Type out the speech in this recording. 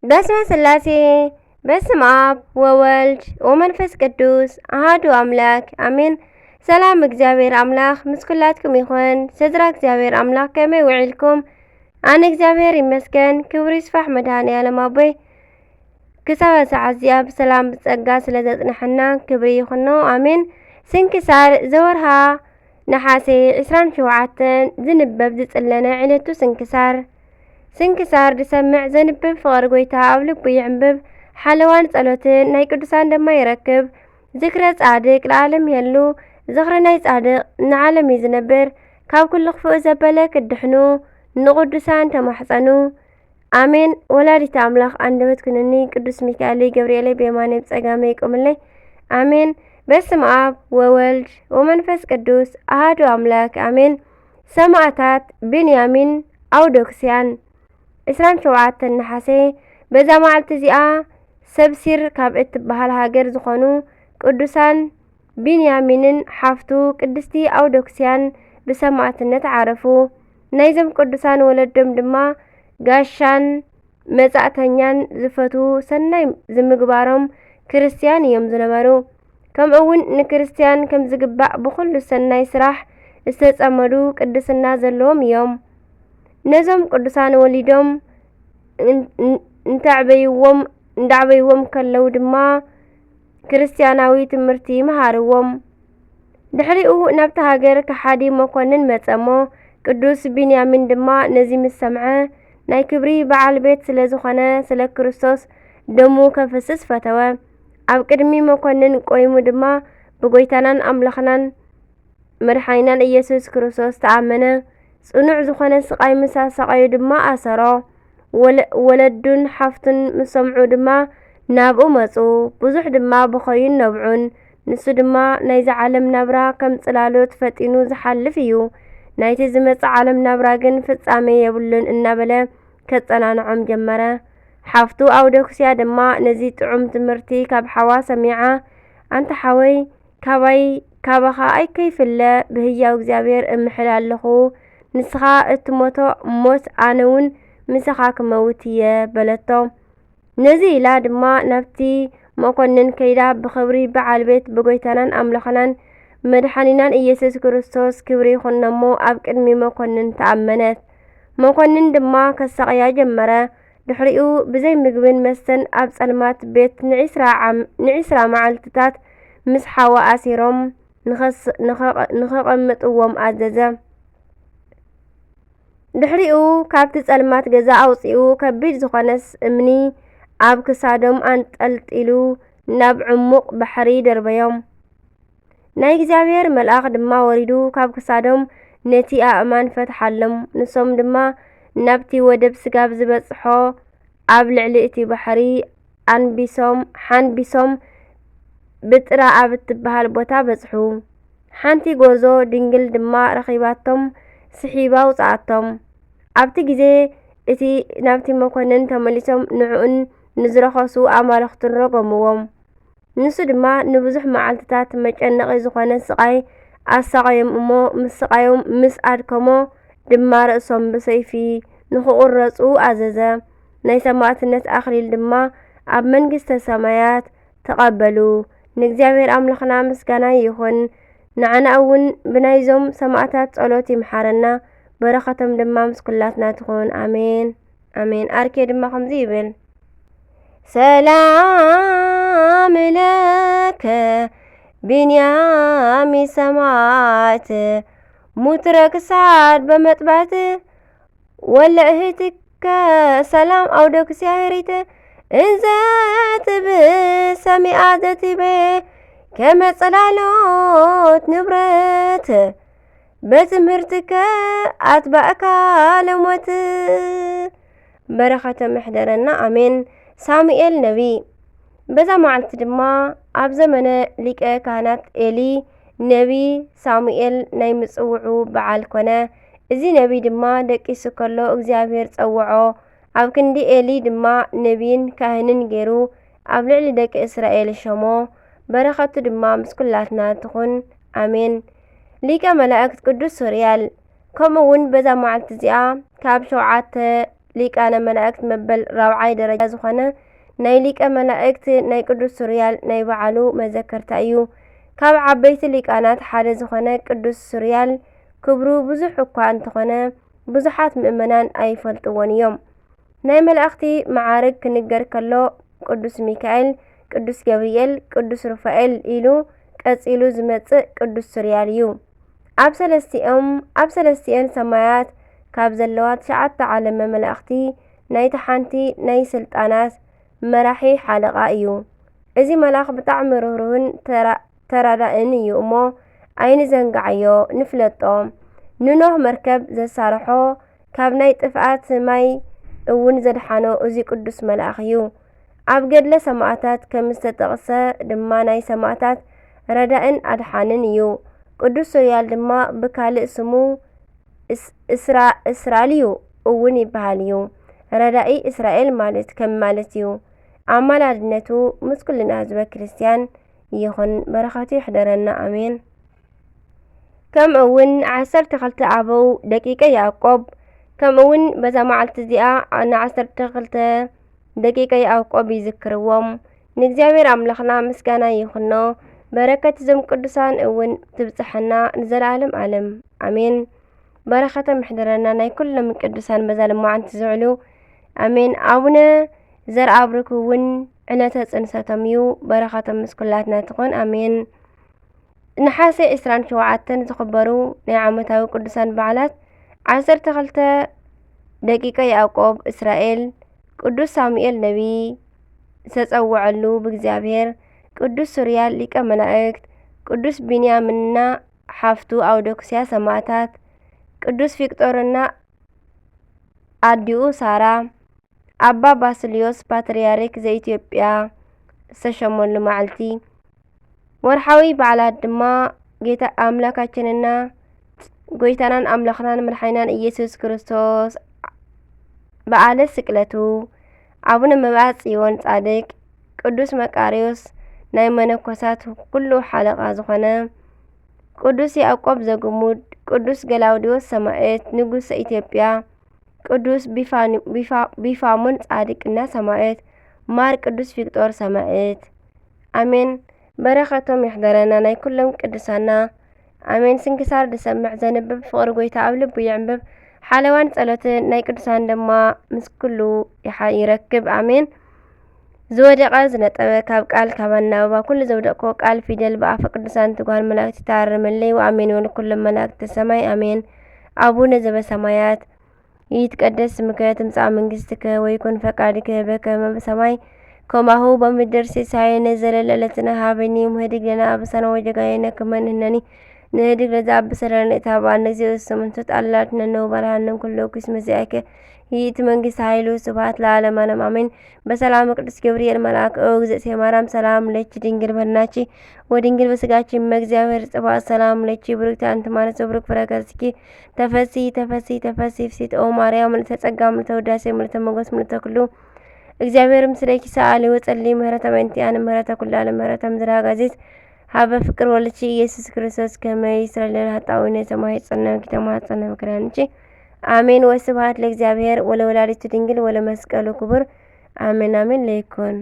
በስመ ስላሴ፣ በስመ ኣብ ወወልድ ወመንፈስ ቅዱስ ኣሃዱ ኣምላክ ኣሜን። ሰላም እግዚኣብሔር ኣምላክ ምስ ኩላትኩም ይኹን። ስድራ እግዚኣብሔር ኣምላክ ከመይ ውዒልኩም? ኣነ እግዚኣብሔር ይመስገን፣ ክብሪ ይስፋሕ መድኃኔ ዓለም ኣቦይ። ክሳብ ሰዓት እዚኣ ብሰላም ብጸጋ ስለ ዘጽንሐና ክብሪ ይኹኖ፣ ኣሜን። ስንክሳር ዘወርሃ ነሓሴ ዕስራን ሸውዓተን ዝንበብ ዝጽለነ ዕለቱ ስንክሳር። ስንክሳር ዝሰምዕ ዘንብብ ፍቕሪ ጎይታ ኣብ ልቡ ይዕንብብ። ሓለዋን ጸሎትን ናይ ቅዱሳን ድማ ይረክብ። ዝክረ ጻድቅ ለዓለም ይሄሉ። ዝኽሪ ናይ ጻድቅ ንዓለም እዩ ዝነብር። ካብ ኩሉ ክፉእ ዘበለ ክድሕኑ ንቅዱሳን ተማሕጸኑ። ኣሜን። ወላዲተ ኣምላኽ ኣንደበት ኩንኒ፣ ቅዱስ ሚካኤለይ ገብርኤለይ ብየማነይ ብጸጋመይ ይቆምለይ። ኣሜን። በስመ ኣብ ወወልድ ወመንፈስ ቅዱስ ኣሃዱ ኣምላክ ኣሜን። ሰማዕታት ብንያሚን ኣውዶክስያን። ዕስራን ሸውዓተን ነሓሴ። በዛ መዓልቲ እዚኣ ሰብሲር ካብ እትበሃል ሃገር ዝኾኑ ቅዱሳን ቢንያሚንን ሓፍቱ ቅድስቲ ኣውዶክስያን ብሰማዕትነት ዓረፉ። ናይዞም ቅዱሳን ወለዶም ድማ ጋሻን መጻእተኛን ዝፈትዉ ሰናይ ዝምግባሮም ክርስትያን እዮም ዝነበሩ። ከምኡ እውን ንክርስትያን ከም ዝግባእ ብኹሉ ሰናይ ስራሕ ዝተጸመዱ ቅድስና ዘለዎም እዮም። ነዞም ቅዱሳን ወሊዶም እን-፣ እን-፣ እንተዕበይዎም፣ እንዳዕበይዎም ከለዉ ድማ ክርስትያናዊ ትምህርቲ መሃርዎም። ድሕሪኡ ናብቲ ሃገር ከሓዲ መኮንን መጸ እሞ፣ ቅዱስ ቢንያሚን ድማ ነዚ ምስ ሰምዐ፣ ናይ ክብሪ በዓል ቤት ስለ ዝኾነ፣ ስለ ክርስቶስ ደሙ ከፍስስ ፈተወ። ኣብ ቅድሚ መኮንን ቆይሙ ድማ ብጎይታናን ኣምላኽናን መድሓኒናን ኢየሱስ ክርስቶስ ተኣመነ። ጽኑዕ ዝኾነ ስቓይ ምስ ኣሳቐዮ ድማ ኣሰሮ። ወለ-፣ ወለዱን ሓፍቱን ምስ ሰምዑ ድማ ናብኡ መጹ። ብዙሕ ድማ በኸዩን ነብዑን። ንሱ ድማ ናይዚ ዓለም ናብራ ከም ጽላሎት ፈጢኑ ዝሓልፍ እዩ። ናይቲ ዝመጽእ ዓለም ናብራ ግን ፍጻሜ የብሉን እናበለ ከጸናንዖም ጀመረ። ሓፍቱ ኣውዶክስያ ድማ ነዚ ጥዑም ትምህርቲ ካብ ሓዋ ሰሚዓ፣ ኣንታ ሓወይ፣ ካባይ፣ ካባኻ ኣይከይፍለ ብህያው እግዚኣብሔር እምሕል ኣለኹ። ንስኻ እትሞቶ ሞት ኣነ እውን ምሳኻ ክመውት እየ በለቶ። ነዚ ኢላ ድማ ናብቲ መኮንን ከይዳ ብኽብሪ በዓል ቤት ብጎይታናን ኣምላኽናን መድሓኒናን ኢየሱስ ክርስቶስ ክብሪ ይኹኖ እሞ ኣብ ቅድሚ መኮንን ተኣመነት። መኮንን ድማ ከሳቕያ ጀመረ። ድሕሪኡ ብዘይ ምግብን መስተን ኣብ ጸልማት ቤት ንዒስራ ዓም-፣ ንዒስራ መዓልትታት ምስ ሓዋ ኣሲሮም ንኸስ-፣ ንኸቐ-፣ ንኸቐምጥዎም ኣዘዘ። ድሕሪኡ ካብቲ ጸልማት ገዛ ኣውጺኡ ከቢድ ዝኾነስ እምኒ ኣብ ክሳዶም ኣንጠልጢሉ ናብ ዕሙቕ ባሕሪ ደርበዮም። ናይ እግዚኣብሔር መልኣኽ ድማ ወሪዱ ካብ ክሳዶም ነቲ ኣእማን ፈትሓሎም። ንሶም ድማ ናብቲ ወደብ ስጋብ ዝበጽሖ ኣብ ልዕሊ እቲ ባሕሪ ኣንቢሶም፣ ሓንቢሶም ብጥራ ኣብ እትበሃል ቦታ በጽሑ። ሓንቲ ጎርዞ ድንግል ድማ ረኺባቶም ስሒባ ኣውጽኣቶም። ኣብቲ ግዜ እቲ ናብቲ መኮንን ተመሊሶም ንዕኡን ንዝረኸሱ ኣማልኽቱን ረገምዎም። ንሱ ድማ ንብዙሕ መዓልትታት መጨነቒ ዝኾነ ስቓይ ኣሳቐዮም እሞ፣ ምስ ስቓዮም ምስ ኣድከሞ ድማ ርእሶም ብሰይፊ ንኽቑረጹ ኣዘዘ። ናይ ሰማዕትነት ኣኽሊል ድማ ኣብ መንግስተ ሰማያት ተቐበሉ። ንእግዚኣብሔር ኣምላኽና ምስጋና ይኹን። ንዓና እውን ብናይዞም ሰማዕታት ጸሎት ይምሓረና፣ በረኸቶም ድማ ምስ ኩላትና ትኹን። ኣሜን፣ ኣሜን። ኣርኬ ድማ ከምዚ ይብል። ሰላም ለከ ብንያሚ ሰማዕት፣ ሙትረ ክሳድ በመጥባት፣ ወለእህትከ ሰላም ኣውደክስያ ሄሪት፣ እንዘ ትብል ሰሚኣ ዘቲበ፣ ከመ ጸላሎት ንብረት፣ በትምህርትከ ኣትባእካ ለሞት። በረኸተ ምሕደረና፣ ኣሜን። ሳሙኤል ነቢ። በዛ መዓልቲ ድማ ኣብ ዘመነ ሊቀ ካህናት ኤሊ ነቢ ሳሙኤል ናይ ምጽውዑ በዓል ኮነ። እዚ ነቢ ድማ ደቂሱ ከሎ እግዚኣብሔር ጸውዖ። ኣብ ክንዲ ኤሊ ድማ ነቢይን ካህንን ገይሩ ኣብ ልዕሊ ደቂ እስራኤል ሸሞ። በረኸቱ ድማ ምስ ኩላትና ትኹን። ኣሜን። ሊቀ መላእክት ቅዱስ ሱርያል። ከምኡ እውን በዛ መዓልቲ እዚኣ ካብ ሸውዓተ ሊቃነ መላእክት መበል ራብዓይ ደረጃ ዝኾነ ናይ ሊቀ መላእክት ናይ ቅዱስ ሱርያል ናይ በዓሉ መዘከርታ እዩ። ካብ ዓበይቲ ሊቃናት ሓደ ዝኾነ ቅዱስ ሱርያል ክብሩ ብዙሕ እኳ እንተኾነ ብዙሓት ምእመናን ኣይፈልጥዎን እዮም። ናይ መላእኽቲ መዓርግ ክንገር ከሎ ቅዱስ ሚካኤል፣ ቅዱስ ገብርኤል፣ ቅዱስ ሩፋኤል ኢሉ ቀጺሉ ዝመጽእ ቅዱስ ሱርያል እዩ። ኣብ ሰለስቲኦም ኣብ ሰለስቲኤን ሰማያት ካብ ዘለዋ ትሽዓተ ዓለመ መላእኽቲ ናይቲ ሓንቲ ናይ ስልጣናት መራሒ ሓለቓ እዩ። እዚ መልኣኽ ብጣዕሚ ርህሩህን ተራ- ተራዳእን እዩ እሞ ኣይንዘንግዓዮ፣ ንፍለጦ። ንኖህ መርከብ ዘሳርሖ ካብ ናይ ጥፍኣት ማይ እውን ዘድሓኖ እዚ ቅዱስ መልኣኽ እዩ። ኣብ ገድለ ሰማእታት ከም ዝተጠቕሰ ድማ ናይ ሰማእታት ረዳእን ኣድሓንን እዩ። ቅዱስ ሱርያል ድማ ብካልእ ስሙ እስ- እስራ- እስራልዩ እውን ይበሃል እዩ። ረዳኢ እስራኤል ማለት ከም ማለት እዩ። ኣማላድነቱ ምስ ኩልና ህዝበ ክርስቲያን ይኹን፣ በረኸቱ ይሕደረና። ኣሜን። ከምኡ እውን ዓሰርተ ክልተ ኣበው ደቂቀ ያዕቆብ፣ ከምኡ እውን በዛ መዓልቲ እዚኣ ንዓሰርተ ክልተ ደቂቀ ያዕቆብ ይዝክርዎም። ንእግዚኣብሔር ኣምላኽና ምስጋና ይኹኖ። በረከት እዞም ቅዱሳን እውን ትብጽሐና ንዘለዓለም ዓለም። ኣሜን። በረኸቶም ይሕደረና ናይ ኩሎም ቅዱሳን በዛ ልማዓንቲ ዝውዕሉ። ኣሜን። ኣቡነ ዘርኣብሩክ እውን ዕለተ ጽንሰቶም እዩ። በረኸቶም ምስ ኩላትና ትኹን። ኣሜን። ነሓሰ ዕስራን ሸውዓተን ዝኽበሩ ናይ ዓመታዊ ቅዱሳን በዓላት፣ ዓሰርተ ክልተ ደቂቀ ያዕቆብ እስራኤል፣ ቅዱስ ሳሙኤል ነቢይ ዝተጸውዐሉ ብእግዚኣብሔር፣ ቅዱስ ሱርያል ሊቀ መላእክት፣ ቅዱስ ቢንያምንና ሓፍቱ ኣውዶክስያ ሰማእታት፣ ቅዱስ ፊቅጦርና ኣዲኡ ሳራ፣ ኣባ ባስልዮስ ፓትርያርክ ዘኢትዮጵያ ዝተሸመሉ መዓልቲ። ወርሓዊ በዓላት ድማ ጌታ ኣምላካችንና ጎይታናን ኣምላኽናን መድሓኒናን ኢየሱስ ክርስቶስ፣ በዓለ ስቅለቱ፣ ኣቡነ መብዓ ጽዮን ጻድቅ፣ ቅዱስ መቃርዮስ ናይ መነኮሳት ኩሉ ሓለቓ ዝኾነ፣ ቅዱስ ያዕቆብ ዘግሙድ፣ ቅዱስ ገላውዲዮስ ሰማዕት ንጉሰ ኢትዮጵያ፣ ቅዱስ ቢፋኒ- ቢፋ- ቢፋሞን ጻድቅና ሰማዕት፣ ማር ቅዱስ ፊቅጦር ሰማዕት። ኣሜን። በረኸቶም ይሕደረና ናይ ኩሎም ቅዱሳና። ኣሜን። ስንክሳር ዝሰምዕ ዘንብብ ፍቕሪ ጎይታ ኣብ ልቡ ይዕንብብ። ሓለዋን ጸሎትን ናይ ቅዱሳን ድማ ምስ ኩሉ ይሓ- ይረክብ። ኣሜን። ዝወደቐ ዝነጠበ ካብ ቃል ካብ ኣናብባ ኩሉ ዘውደቕኮ ቃል ፊደል ብኣፈ ቅዱሳን ትጓል መላእክት ይተኣረመለይ። ወኣሜን ወልኩሎም መላእክተ ሰማይ ኣሜን። ኣቡነ ዘበሰማያት ይትቀደስ ስምከ ትምጻእ መንግስትከ ወይኩን ፈቃድከ በከመ በሰማይ ከማሁ በምድር። ሲሳየነ ዘለለ ዕለትነ ሀበኒ። ዮም ህድግ ለነ አበሳነ ወጌጋየነ ከመ ንሕነኒ ንህድግ ለዘአብሰ ለነ ኢታብአነ። እግዚኦ ስምንቱ ጣላት ነነው ባልሃንም ኩሎ ኩስ መዚአከ ይእቲ መንግስት ኃይሉ ስብሐት ለዓለም ዓለም አሜን። በሰላም ቅዱስ ገብርኤል መልአክ ኦ እግዝእትየ ማርያም ሰላም ለኪ ድንግል በድናቺ ወድንግል በስጋቺ እመ እግዚአብሔር ጽባኦት ሰላም ለኪ ብሩክቲ አንቲ ማለት ዘብሩክ ፍረ ከርስኪ ተፈሲ ተፈሲ ተፈሲ ፍሲት ኦ ማርያም ምልዕተ ጸጋ ምልዕተ ውዳሴ ምልዕተ ሞገስ ምልዕተ ኩሉ እግዚአብሔር ምስሌኪ ሰአሊ ወጸሊ ምህረተ በእንቲአነ ምህረተ ኩሉ ዓለም ምህረተ ምድረ አጋዚት ሀበ ፍቅር ወልድኪ ኢየሱስ ክርስቶስ ከመ ይስረይ ለነ ኃጣውኢነ ተማሂጸነ ተማጸነ ምክራንቺ አሜን። ወስብሐት ለእግዚአብሔር ወለወላዲቱ ድንግል ወለመስቀሉ ክቡር አሜን አሜን። ለይኩን